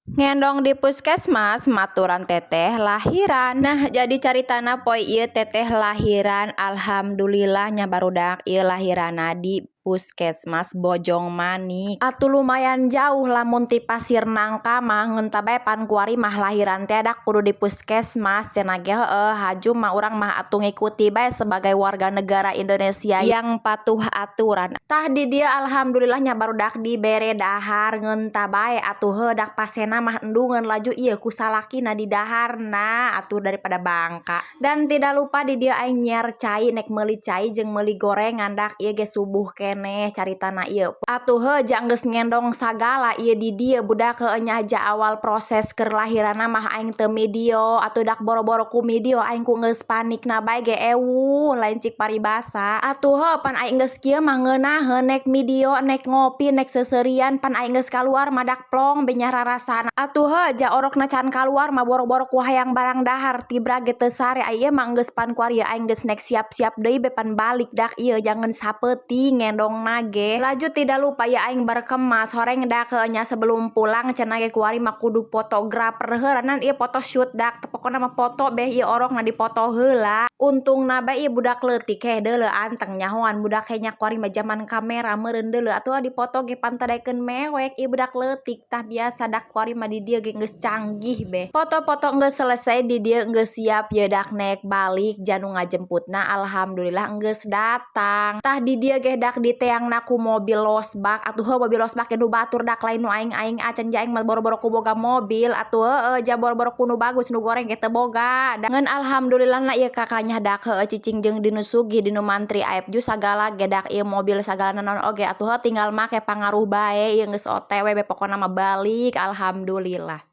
Ngendong di puskesmas maturan teteh lahiran. Nah, jadi caritana poe ieu teteh lahiran, alhamdulillah nya barudak, ieu lahiranna di Puskesmas Bojong Manik. Atuh lumayan jauh lamun ti Pasir Nangka mah, ngeun bae pan kuari mah lahiran teh dak kudu di puskesmas cenah ge. Heueuh, haju mah urang mah atuh ngikuti bae sebagai warga negara Indonesia yang patuh aturan. Tah, di dieu alhamdulillah nya barudak, dibere dahar, ngeun bae atuh heuh dak pasena mah endungeun, laju ieu ku salakina di daharna atuh daripada bangka. Dan tidak lupa di dieu aing nyiar cai, nek meuli cai jeung meuli gorengan, dak ieu ge subuh keneh caritana ieu. Atuh heuh ja geus ngendong sagala ieu di dieu budak. Heueuh nya, ja awal proses keur lahiranna mah aing teu video atuh, dak boro-boro ku video aing ku geus panikna bae ge ewuh, lain cik paribasa. Atuh heuh pan aing geus kieu mah ngeunaheun nek video, nek ngopi, nek seuseurian, pan aing geus kaluar mah dak plong be nya rarasana. Atuh heuh ja orokna can kaluar mah boro-boro ku hayang barang dahar, tibra ge teu sare. Ai ieu mah geus pan kuari aing geus nek siap-siap deui be pan balik, dak ieu jangan sapeuting ngendongna ge. Laju tidak lupa ya aing berkemas horeng, dak nya sebelum pulang cenah ge kuari mah kudu fotografer heula nan ieu photoshoot, dak pokona mah foto beh ieu orokna dipoto heula. Untungna bae ieu budak leutik heh deuleu anteng nyahoan budak nya, kuari mah zaman kamera meureun deuleu atuh dipoto ge pan teu daekeun mewek ieu budak leutik. Tah, biasa dak kuari mah di dieu ge geus canggih beh. Foto-foto geus selesai di dieu, geus siap ye dak nek balik, ja nu ngajemputna alhamdulillah geus datang. Tah, di dieu ge dak diteangna ku mobil losbak. Atuh heuh mobil losbak ge nu batur, dak lain nu aing-aing acan, ja aing mah boro-boro ku boga mobil atuh. Heueuh ja boro-boro ku nu bagus, nu goreng ge teu boga. Ngan alhamdulillah na ieu kakaknya, dak heueuh cicing jeung dinu sugih, dinu mantri Aep Ju sagala ge, dak ieu mobil sagala naon oge. Atuh heuh tinggal make pangaruh bae ieu, geus OTW be pokona mah balik, alhamdulillah.